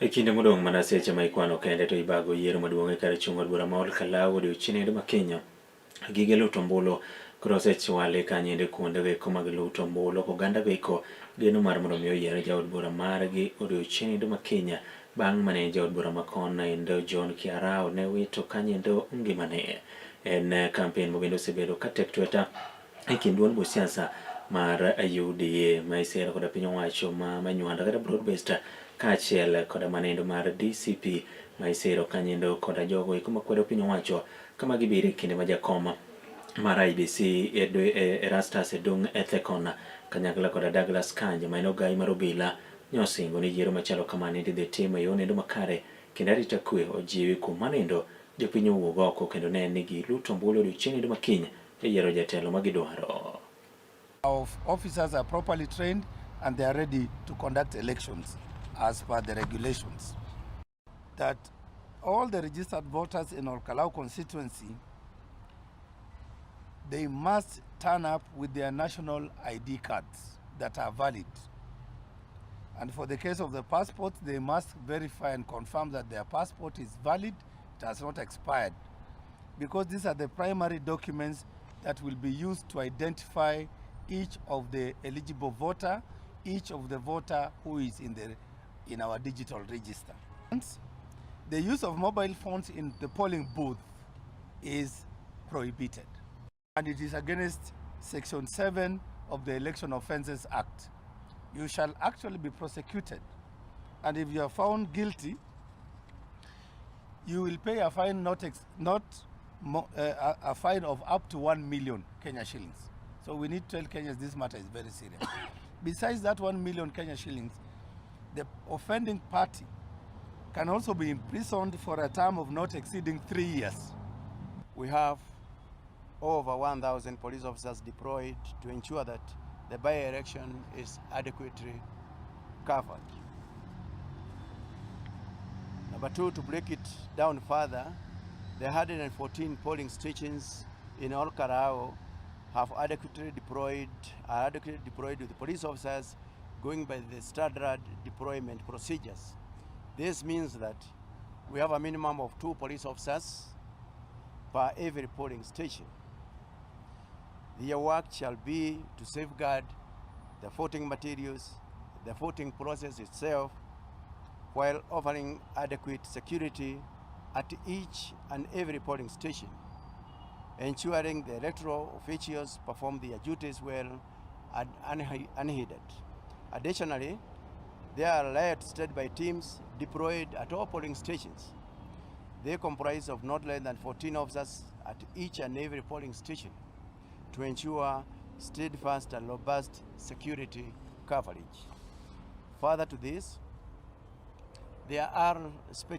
E kinde modong' mana seche ma ikwano kende to ibago yiero maduong' e kar chung' od bura ma Ol Kalou odiochieng' ma kiny. Gige luto ombulu koro osechwali kanyo kuonde go mag luto ombulu. Oganda go eko geno mar mondo mi oyier jaod bura margi odiochieng' ma kiny bang' mane jaod bura makon endo John Kiarao ne wito kanyo ngimane. En kampen mabende osebedo ka tek tweta e kind duond buch siasa mar UDA ma isero koda piny owacho ma Manywanda kata broad based kaachiel koda manendo mar DCP ma isero kanyendo koda jogo eko makwedo piny owacho kama gibiro e kinde ma jakom mar IEBC Erastus Edung Ethekon kanyakla koda Douglas Kanja ma en ogai mar obila ne osingo ni yiero machalo kamano idhi tim e yo nendo makare kendo arita kwe ojiwi kuom manendo jopiny owuog oko kendo ne ni giluto ombulu odiochieng' nendo makiny e yiero jatelo ma gidwaro. Our officers are properly trained and they are ready to conduct elections as per the regulations. That all the registered voters in Olkalou constituency, they must turn up with their national ID cards that are valid. And for the case of the passport, they must verify and confirm that their passport is valid, it has not expired. Because these are the primary documents that will be used to identify each of the eligible voter, each of the voter who is in our digital register. The use of mobile phones in the polling booth is prohibited. And it is against Section 7 of the Election Offences Act. You shall actually be prosecuted. And if you are found guilty, you will pay a fine not, ex- not mo- a fine of up to 1 million Kenya shillings. So we need to tell Kenyans this matter is very serious. Besides that 1 million Kenya shillings, the offending party can also be imprisoned for a term of not exceeding 3 years. We have over 1,000 police officers deployed to ensure that the by-election is adequately covered. Number two, to break it down further, the 114 polling stations in Ol Kalou have adequately deployed, are adequately deployed with police officers going by the standard deployment procedures. This means that we have a minimum of two police officers per every polling station. Their work shall be to safeguard the voting materials, the voting process itself, while offering adequate security at each and every polling station, ensuring the electoral officials perform their duties well and unhindered. Additionally, there are riot standby teams deployed at all polling stations. They comprise of not less than 14 officers at each and every polling station to ensure steadfast and robust security coverage. Further to this, there are special